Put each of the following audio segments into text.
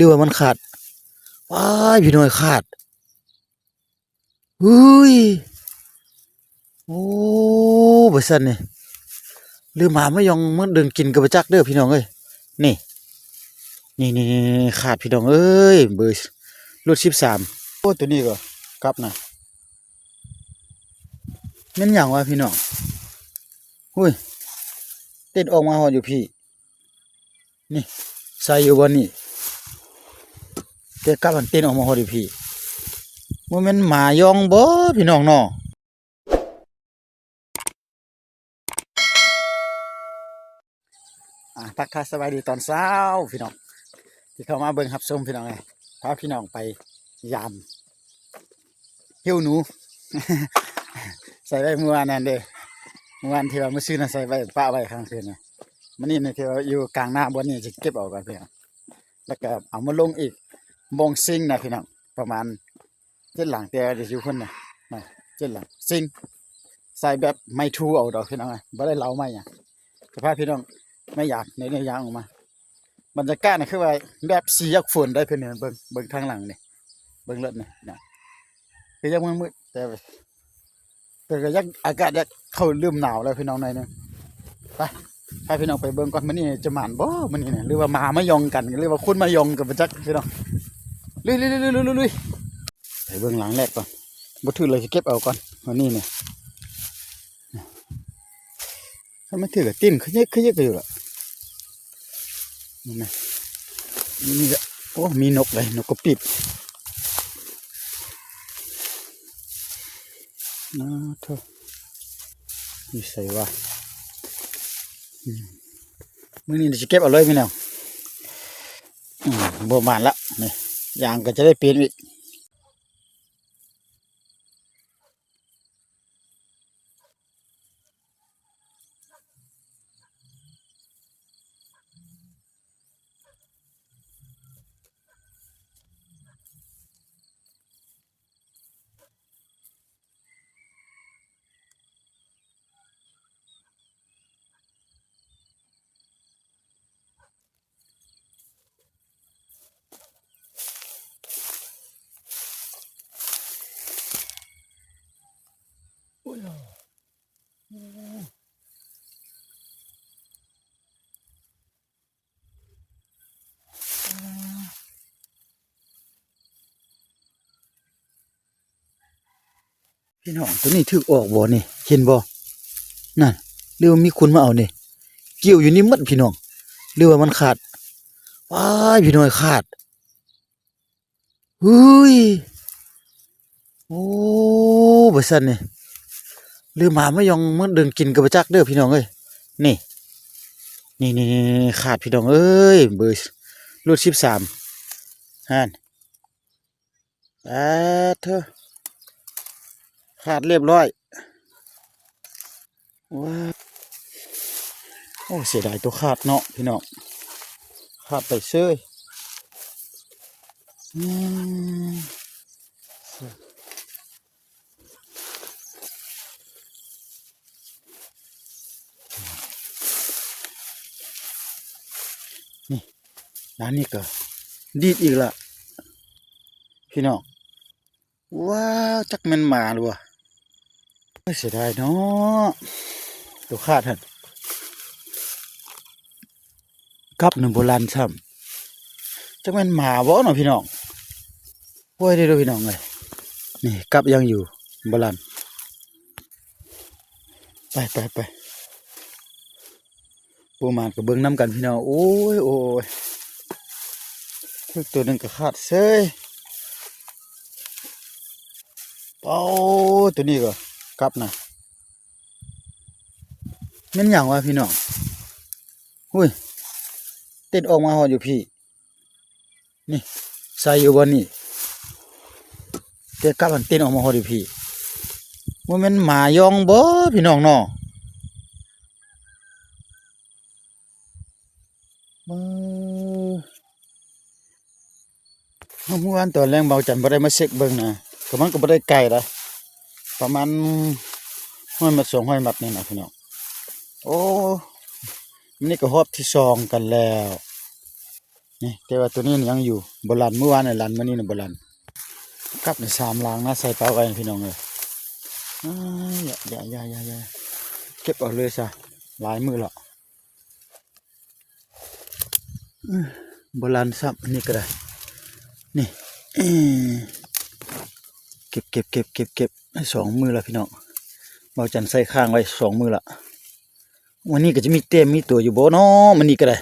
ຄືວ່າມັນຂາດ. ວ້າຍ ພີ່ນ້ອງ ຂາດ. ເຮີ້ຍ ໂອ້ ວ່າຊັ້ນນີ້ ຫຼືໝາມາຢອງມາດຶງກິນກໍບໍ່ຈັກເດີພີ່ນ້ອງເອີຍ. ນີ້ ນີ້ໆໆ ຂາດພີ່ນ້ອງເອີຍ ເບີລຸດສິບສາມ. ໂອ້ ໂຕນີ້ກໍກັບນະ ແມ່ນຫຍັງວະພີ່ນ້ອງ? ໂອ້ຍ ເຕັ້ນອອກມາຮອດຢູ່ພີ້. ນີ້ ໃສ່ຢູ່ບ່ອນນີ້ ແຕ່ກັບຫັ້ນເຕັ້ນອອກມາຮອດຢູ່ພີ້. ບໍ່ແມ່ນໝາຢອງບໍ່ພີ່ນ້ອງເນາະ? ອ່າ ທັກທາຍສະບາຍດີຕອນເຊົ້າພີ່ນ້ອງ ທີ່ເຂົ້າມາເບິ່ງຮັບຊົມພີ່ນ້ອງເອີຍ. ພາພີ່ນ້ອງໄປຢາມ ຫິ້ວໜູ ໃສ່ໄວ້ມື້ວານນັ້ນເດ້ ມື້ວານທີ່ວ່າມື້ຊືນນັ້ນໃສ່ໄວ້ ປະໄວ້ຄ້າງຄືນນະ. ມື້ນີ້ນີ້ທີ່ວ່າຢູ່ກາງນາບ່ອນນີ້ ຊິເກັບເອົາກ່ອນພີ່ນ້ອງ ແລ້ວກໍເອົາມາລົງອີກ ບ່ອນຊິງນະພີ່ນ້ອງ ປະມານເຈັດຫຼັງ ແຕ່ຈະຢູ່ພຸ້ນນະ ນະ ເຈັດຫຼັງ ຊິງ ໃສ່ແບບໄມ້ທູເອົາດອກພີ່ນ້ອງເອີຍ ບໍ່ໄດ້ເລົາໄມ້ຫຍັງ. ຈະພາພີ່ນ້ອງມາຢາມ ໃນ ໃນຢາມອອກມາ ບັນຍາກາດນະ ຄືວ່າແບບຊິຢາກຝົນໄດ໋ພີ່ນ້ອງ. ເບິ່ງ ເບິ່ງທາງຫຼັງນີ້ ເບິ່ງລົດນີ້ນະ ຄືຍັງມືດໆ ແຕ່ ແຕ່ກໍຢາກ ອາກາດຢາກເຂົ້າເລີ່ມໜາວແລ້ວພີ່ນ້ອງໜ້ອຍໜຶ່ງ. ໄປ ພາພີ່ນ້ອງໄປເບິ່ງກ່ອນ ມື້ນີ້ຈະໝານບໍ່ມື້ນີ້ນະ ຫຼືວ່າໝາມາຢອງກັນ ຫຼືວ່າຄົນມາຢອງກັນບໍ່ຈັກພີ່ນ້ອງ. ລຸຍໆໆໆໆ ໄປເບິ່ງຫຼັງແລກກ່ອນ ບໍ່ຖືກເລີຍ ຊິເກັບເອົາກ່ອນມື້ນີ້ນີ້. ຖ້າມັນຖືກກໍຕິ້ນຂະເຍກຂະເຍກຢູ່ລະ ນີ້ນະ ນີ້ກະ ໂອ້ ມີນົກເດ້ ນົກກະປິດ ນາໂທ ຢູ່ໃສວະ? ອືມ ມື້ນີ້ຊິເກັບເອົາເລີຍພີ່ນ້ອງ. ອືມ ບໍ່ໝານລະນີ້ ຢາງກໍຈະໄດ້ປ່ຽນອີກ. ພີ່ນ້ອງ ໂຕນີ້ຖືກອອກບໍ່ນີ້ ເຫັນບໍ່? ນັ້ນ ຫຼືວ່າມີຄົນມາເອົານີ້ ກ່ຽວຢູ່ນີ້ໝົດພີ່ນ້ອງ ຫຼືວ່າມັນຂາດ? ວ້າຍ ພີ່ນ້ອງ ຂາດ. ເຮີ້ຍ ໂອ້ ວ່າຊັ້ນນີ້ ຫຼືໝາມາຢອງມາດຶງກິນກໍບໍ່ຈັກເດີພີ່ນ້ອງເອີຍ. ນີ້ ນີ້ໆໆ ຂາດພີ່ນ້ອງເອີຍ ເບີລຸດສິບສາມ ຫັ້ນ ປາດໂທ້ ຂາດລຽບລ້ອຍ. ວ້າ ໂອ້ ເສຍດາຍໂຕຂາດເນາະພີ່ນ້ອງ ຂາດໄປເຊີຍ. ອືມ ນີ້ ດ້ານນີ້ກໍດີດອີກລະພີ່ນ້ອງ. ວ້າວ ຈັກແມ່ນໝາຫຼືວ່າ ເສຍດາຍເນາະ ໂຕຂາດຫັ້ນ ກັບນຳບໍ່ລັ່ນຊ້ຳ ຈັກແມ່ນໝາບໍ່ເນາະພີ່ນ້ອງ. ໂອ້ຍ ເດີພີ່ນ້ອງເອີຍ ນີ້ກັບຍັງຢູ່ບໍ່ລັ່ນ. ໄປໆໆ ບໍ່ໝານກໍເບິ່ງນຳກັນພີ່ນ້ອງ. ໂອ້ຍ ໂອ້ຍ ຖືກໂຕໜຶ່ງກໍຂາດເສີຍ. ເອົາ ໂຕນີ້ກໍກັບນະ ແມ່ນຫຍັງວະພີ່ນ້ອງ? ໂອ້ຍ ເຕັ້ນອອກມາຮອດຢູ່ພີ້. ນີ້ ໃສ່ຢູ່ບ່ອນນີ້ ແຕ່ກັບຫັ້ນເຕັ້ນອອກມາຮອດຢູ່ພີ້. ບໍ່ແມ່ນໝາຢອງບໍ່ພີ່ນ້ອງເນາະ? ເອີ ເມື່ອວານຕອນແລງເບົາຈັນບໍ່ໄດ້ມາເຊັກເບິ່ງນະ ກໍມັນກໍບໍ່ໄດ້ໄກໃດ ປະມານຮ້ອຍມັດ ສອງຮ້ອຍມັດນີ້ນະພີ່ນ້ອງ. ໂອ້ ນີ້ກໍຮອບທີສອງກັນແລ້ວ. ນີ້ ແຕ່ວ່າໂຕນີ້ຍັງຢູ່ ບໍ່ລັ່ນ. ມື້ວານນີ້ລັ່ນ ມື້ນີ້ນະບໍ່ລັ່ນ. ກັບໃນສາມຫຼັງນະ ໃສ່ປາໄວ້ພີ່ນ້ອງເອີຍ. ອ້າຍ ຢ່າ ຢ່າ ຢ່າ ຢ່າ ເກັບເອົາເລີຍຊະ ຫຼາຍມື້ແລ້ວ. ອື ບໍ່ລັ່ນຊ້ຳ ອັນນີ້ກໍໄດ້ ນີ້ ເອີ ເກັບ ເກັບ ເກັບ ເກັບ ເກັບ ໄດ້ສອງມື້ແລ້ວພີ່ນ້ອງ. ເບົາຈັນໃສ່ຄ້າງໄວ້ສອງມື້ລະ. ມື້ນີ້ກໍຈະມີແຕ້ມມີຕົວຢູ່ບໍ່ນໍ ມື້ນີ້ກໍໄດ້.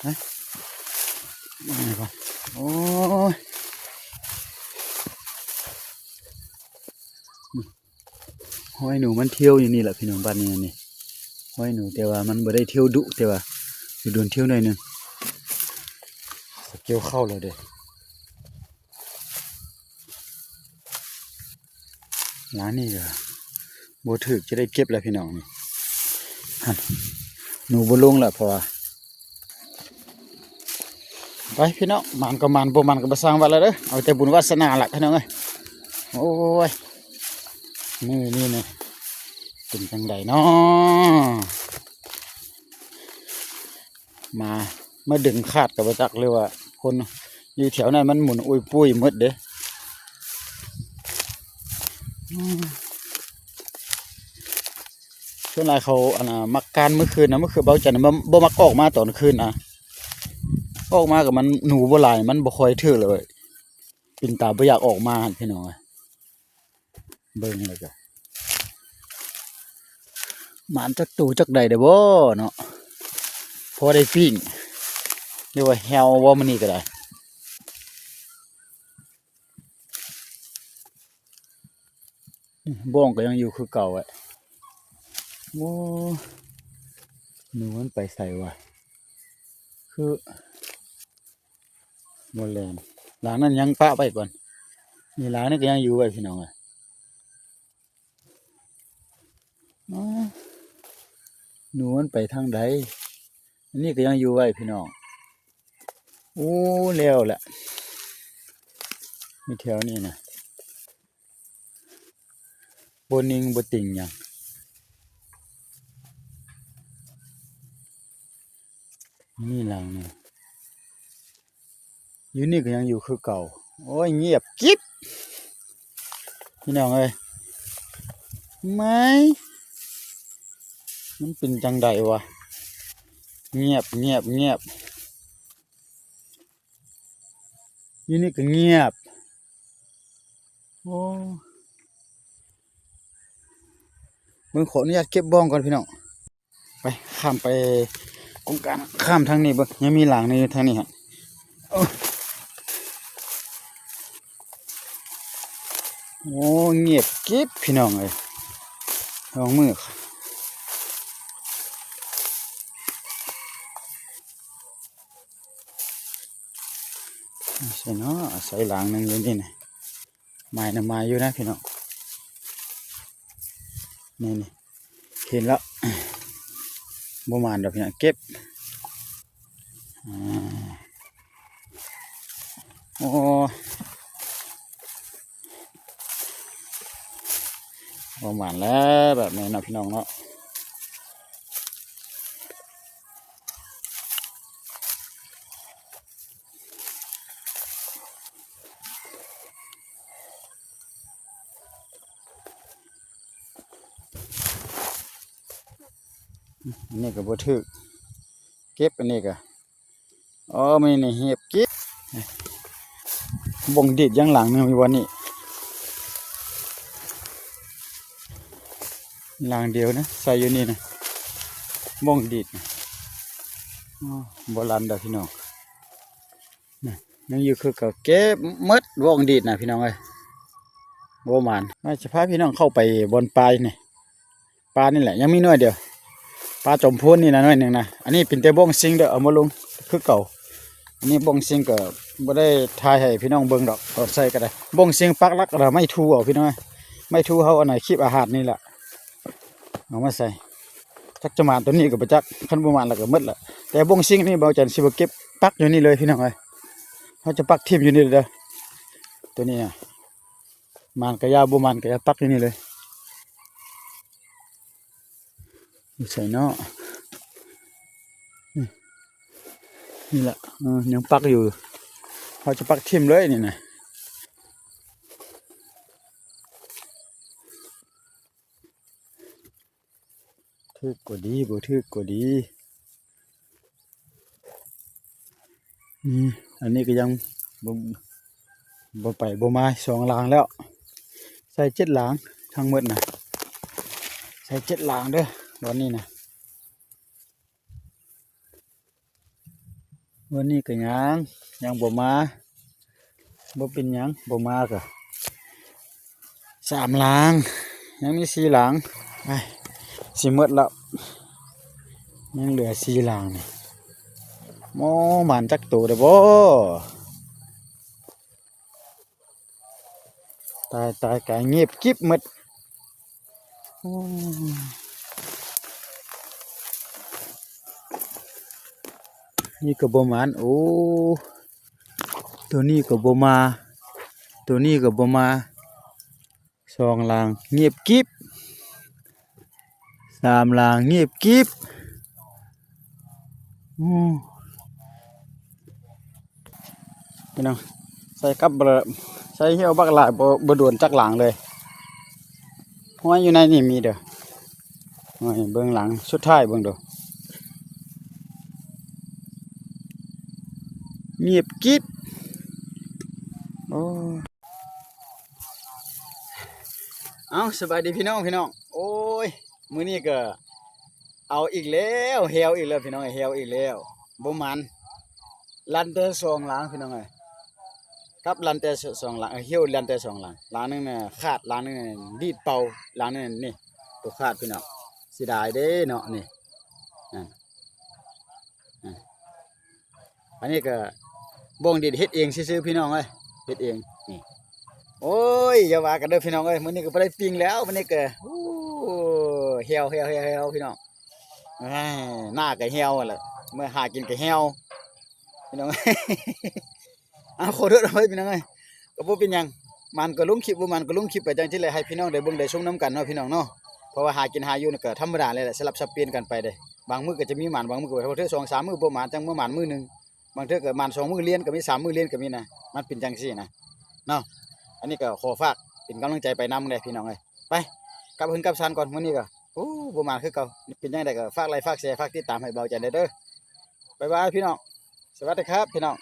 ຮະ ນີ້ກ່ອນ ໂອ້ຍ ຮອຍໜູມັນທ່ຽວຢູ່ນີ້ລະພີ່ນ້ອງ. ບາດນີ້ນີ້ ຮອຍໜູ ແຕ່ວ່າມັນບໍ່ໄດ້ທ່ຽວດຸ ແຕ່ວ່າໂດນໆທ່ຽວໜ້ອຍໜຶ່ງ. ກ່ຽວເຂົ້າແລ້ວເດ້. ຫຼັງນີ້ກໍບໍ່ຖືກຈະໄດ້ເກັບແລ້ວພີ່ນ້ອງນີ້. ຫັ້ນ ໜູບໍ່ລົງແລ້ວ ເພາະວ່າ ໄປພີ່ນ້ອງ ໝານກໍໝານ ບໍ່ໝານກໍບໍ່ຊ່າງວ່າແລ້ວເດີ. ເອົາແຕ່ບຸນວາສະໜາລະພີ່ນ້ອງເອີຍ. ໂອ້ຍ ມື້ນີ້ນີ້ເປັນຈັ່ງໃດນໍ ມາ ມາດຶງຂາດກໍບໍ່ຈັກ ຫຼືວ່າຄົນຢູ່ແຖວນັ້ນມັນໝູນອຸຍປຸ້ຍໝົດເດ້. ອືມ ສ່ວນຫຼາຍເຂົາ ອັນນ່າ ມັກການມື້ຄືນນະ ມື້ຄືນ ເບົາຈັນນະ ບໍ່ ບໍ່ມັກອອກມາຕອນຄືນນະ. ອອກມາກໍມັນ ໜູບໍ່ຫຼາຍ ມັນບໍ່ຄ່ອຍຖືກເລີຍ ເປັນຕາບໍ່ຢາກອອກມາຫັ້ນພີ່ນ້ອງເອີຍ. ເບິ່ງແລ້ວກໍ ໝານຈັກໂຕຈັກໃດໄດ້ບໍ່ເນາະ ພໍໄດ້ປີ້ງ ຫຼືວ່າແຮ້ວບໍ່ມື້ນີ້ກໍໄດ້. ບ້ອງກໍຍັງຢູ່ຄືເກົ່າແຫຼະ. ໂອ້ ໜູມັນໄປໃສວະ ຄື ບໍ່ແລ່ນ. ຫຼັງນັ້ນຍັງປະໄວ້ກ່ອນ ນີ້ຫຼັງນີ້ກໍຍັງຢູ່ໄວ້ພີ່ນ້ອງເອີຍ. ອໍ ໜູມັນໄປທາງໃດ? ອັນນີ້ກໍຍັງຢູ່ໄວ້ພີ່ນ້ອງ. ໂອ້ ແລ້ວແຫຼະ ມີແຖວນີ້ນະ. ບໍ່ນິ່ງບໍ່ຕິ່ງຫຍັງ. ນີ້ຫຼັງນີ້ ຢູ່ນີ້ກໍຍັງຢູ່ຄືເກົ່າ. ໂອ້ຍ ງຽບກິບ ພີ່ນ້ອງເອີຍ. ໄໝ ມັນເປັນຈັ່ງໃດວະ? ງຽບ ງຽບ ງຽບ. ຢູ່ນີ້ກໍງຽບ. ໂອ້ ເບິ່ງ ຂໍອະນຸຍາດເກັບບ້ອງກ່ອນພີ່ນ້ອງ. ໄປ ຂ້າມໄປກົງກາງ ຂ້າມທາງນີ້ເບິ່ງ ຍັງມີຫຼັງໜຶ່ງຢູ່ທາງນີ້ຮະ. ໂອ້ ໂອ້ ງຽບກິບພີ່ນ້ອງເອີຍ ສອງມື້. ໃສ່ເນາະ ອາໄສຫຼັງໜຶ່ງຢູ່ນີ້ນະ ໝາຍນະ ໝາຍຢູ່ນະພີ່ນ້ອງ. ນີ້ໆ ເຫັນແລ້ວ ບໍ່ໝານດອກພີ່ນ້ອງ ເກັບ. ອາ ໂອ້ ບໍ່ໝານແລ້ວແບບນີ້ເນາະ ພີ່ນ້ອງເນາະ. ອັນນີ້ກໍບໍ່ຖືກ ເກັບອັນນີ້ກໍ ອໍ ມື້ນີ້ເຫຽບກິບ. ບ່ອງດີດຍັງຫຼັງໜຶ່ງຢູ່ບ່ອນນີ້ ຫຼັງດຽວນະ ໃສ່ຢູ່ນີ້ນະ ບ່ອງດີດນະ. ອໍ ບໍ່ລັ່ນດອກພີ່ນ້ອງ ນະ ຍັງຢູ່ຄືເກົ່າ ເກັບໝົດ ບ່ອງດີດນະ ພີ່ນ້ອງເອີຍ. ບໍ່ໝານ ວ່າຈະພາພີ່ນ້ອງເຂົ້າໄປບ່ອນປານີ້ ປານີ້ແຫຼະ ຍັງມີໜ່ວຍດຽວ ປາຈອມໂພນນີ້ນະ ໜ່ວຍໜຶ່ງນະ. ອັນນີ້ເປັນແຕ່ບ້ອງຊິງເດີ ເອົາມາລົງຄືເກົ່າ. ອັນນີ້ບ້ອງຊິງກໍບໍ່ໄດ້ຖ່າຍໃຫ້ພີ່ນ້ອງເບິ່ງດອກ ຕອນໃສ່ກໍໄດ້. ບ້ອງຊິງປັກຫຼັກ ແລ້ວໄມ້ທູເອົາພີ່ນ້ອງ ໄມ້ທູເຮົາ ອັນໃນຄລິບອາຫານນີ້ແຫຼະ ເອົາມາໃສ່. ຈັກຈະໝານຕົວນີ້ກໍບໍ່ຈັກ ຄັນບໍ່ໝານແລ້ວກໍໝົດລະ. ແຕ່ບ້ອງຊິງນີ້ ເບົາຈັນຊິບໍ່ເກັບ ປັກຢູ່ນີ້ເລີຍພີ່ນ້ອງເອີຍ. ເຮົາຈະປັກຖິ້ມຢູ່ນີ້ເລີຍເດີ ໂຕນີ້ນະ. ໝານກະຢ່າ ບໍ່ໝານກະຢ່າ ປັກຢູ່ນີ້ເລີຍ. ຢູ່ໃສເນາະ? ນີ້ ນີ້ລະ ເອີ ຍັງປັກຢູ່. ເຮົາຈະປັກຖິ້ມເລີຍນີ້ນະ. ຖືກກໍດີ ບໍ່ຖືກກໍດີ. ນີ້ ອັນນີ້ກໍຍັງບໍ່ ບໍ່ໄປບໍ່ມາ ສອງຫຼັງແລ້ວ. ໃສ່ເຈັດຫຼັງທັງໝົດນະ ໃສ່ເຈັດຫຼັງເດີ ບ່ອນນີ້ນະ. ມື້ນີ້ກໍຍັງ ຍັງບໍ່ມາ ບໍ່ເປັນຫຍັງ ບໍ່ມາກໍສາມຫຼັງ ຍັງມີສີ່ຫຼັງ. ໄປ ຊິໝົດແລ້ວ ຍັງເຫຼືອສີ່ຫຼັງນີ້. ໂອ້ ໝານຈັກໂຕເດ້ບໍ່? ຕາຍ ຕາຍ ກາຍງຽບກິບໝົດ. ໂອ້ ນີ້ກໍບໍ່ໝານ. ໂອ້ ໂຕນີ້ກໍບໍ່ມາ ໂຕນີ້ກໍບໍ່ມາ. ສອງຫຼັງງຽບກິບ ສາມຫຼັງງຽບກິບ. ໂອ້ ພີ່ນ້ອງ ໃສ່ກັບ ໃສ່ຮຽວບັກຫຼາຍ ບໍ່ ບໍ່ໂດນຈັກຫຼັງເລີຍ. ຫ້ວຍ ຢູ່ໃນນີ້ມີເດີ ຫ້ວຍ ເບິ່ງຫຼັງສຸດທ້າຍເບິ່ງດູ ງຽບກິບ. ໂອ້ ເອົ້າ ສະບາຍດີພີ່ນ້ອງ ພີ່ນ້ອງ. ໂອ້ຍ ມື້ນີ້ກໍເອົາອີກແລ້ວ ແຮວອີກແລ້ວ ພີ່ນ້ອງ ແຮວອີກແລ້ວ. ບໍ່ໝານ ລັນແຕ່ສອງຫຼັງ ພີ່ນ້ອງເອີຍ. ກັບລັນແຕ່ສອງຫຼັງ ເອີ ຮຽວລັນແຕ່ສອງຫຼັງ ຫຼັງໜຶ່ງນະຂາດ ຫຼັງໜຶ່ງນະດີດເປົ່າ ຫຼັງໜຶ່ງນີ້ ໂຕຂາດ ພີ່ນ້ອງ. ເສຍດາຍເດ້ເນາະ ນີ້ ນັ້ນ ນັ້ນ. ອັນນີ້ກໍບ່ອງດິນເຮັດເອງຊື່ໆ ພີ່ນ້ອງເອີຍ ເຮັດເອງນີ້. ໂອ້ຍ ຢ່າວ່າກັນເດີພີ່ນ້ອງເອີຍ ມື້ນີ້ກໍບໍ່ໄດ້ປີ້ງແລ້ວ ມື້ນີ້ກໍ ໂອ້ ແຮວໆໆໆ ພີ່ນ້ອງ. ເອີຍ ໜ້າກໍແຮວແຫຼະ ເມື່ອຫາກິນກໍແຮວ ພີ່ນ້ອງ. ອ້າວ ຂໍໂທດເອົາໄວ້ ພີ່ນ້ອງເອີຍ ກໍບໍ່ເປັນຫຍັງ ໝານກໍລົງຄລິບ ບໍ່ໝານກໍລົງຄລິບໄປຈັ່ງຊີ້ແຫຼະ ໃຫ້ພີ່ນ້ອງໄດ້ເບິ່ງໄດ້ຊົມນຳກັນເນາະ ພີ່ນ້ອງເນາະ. ເພາະວ່າຫາກິນຫາຢູ່ນີ້ກໍທຳມະດາແຫຼະ ສະຫຼັບສັບປ່ຽນກັນໄປເດ້. ບາງມື້ກໍຈະມີໝານ ບາງມື້ກໍ ບາງເທື່ອສອງສາມມື້ບໍ່ໝານ ຈັ່ງມາໝານມື້ໜຶ່ງ ບາງເທື່ອກໍໝານສອງມື້ລຽນກໍມີ ສາມມື້ລຽນກໍມີນະ ມັນເປັນຈັ່ງຊີ້ນະເນາະ. ອັນນີ້ກໍຂໍຝາກເປັນກຳລັງໃຈໄປນຳເດ້ ພີ່ນ້ອງເອີຍ. ໄປ ກັບເຮືອນກັບຊານກ່ອນ ມື້ນີ້ກໍ ໂອ້ ບໍ່ໝານຄືເກົ່າ. ເປັນຈັ່ງໃດກໍຝາກໄລ ຝາກແຊ ຝາກຕິດຕາມໃຫ້ເບົາໃຈແດ່ເດີ. ບາຍບາຍ ພີ່ນ້ອງ ສະຫວັດດີຄັບ ພີ່ນ້ອງ.